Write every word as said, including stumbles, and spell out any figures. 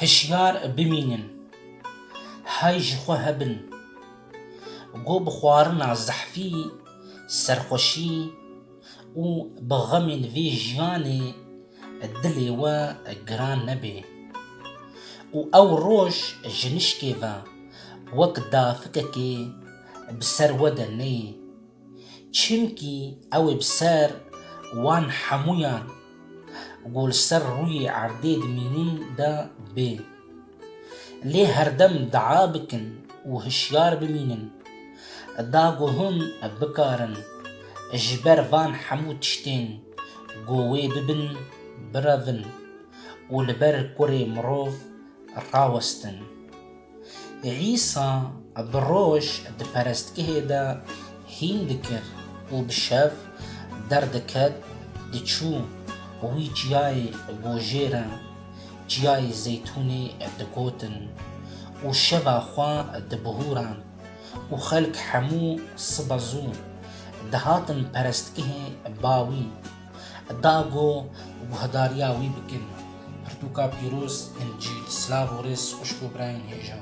Hişyar bimînin, hay ji xwe hebin. Go bi xwarina zehfî, serxweşî û bi xemên vê jiyanê dilê we giran nebê. Û ew roj ji nişkê ve wek dafikekê bi ser we de neyê. Çimkî ew ê bi ser wan hemûyan ku li ser rûyê erdê dimînin de bê. Lê herdem dua bikin û hişyar bimînin, da ku hûn bikarin ji ber van hemû tiştên ku wê bibin birevin û li ber kurê mirov rawestin. Îsa bi roj di perestgehê de hîn dikir û bi şev derdiket, diçû wî çiyayê ku jê re çiyayê Zeytûnê digotin û şeva xwe dibihûrand û xelk hemû sibe zû dihatin perestgehê ba wî. Da ku guhdariya wî bikin. Pirtûka pîroz, Încîl. Silav û rêz xwişk û birayên hêja.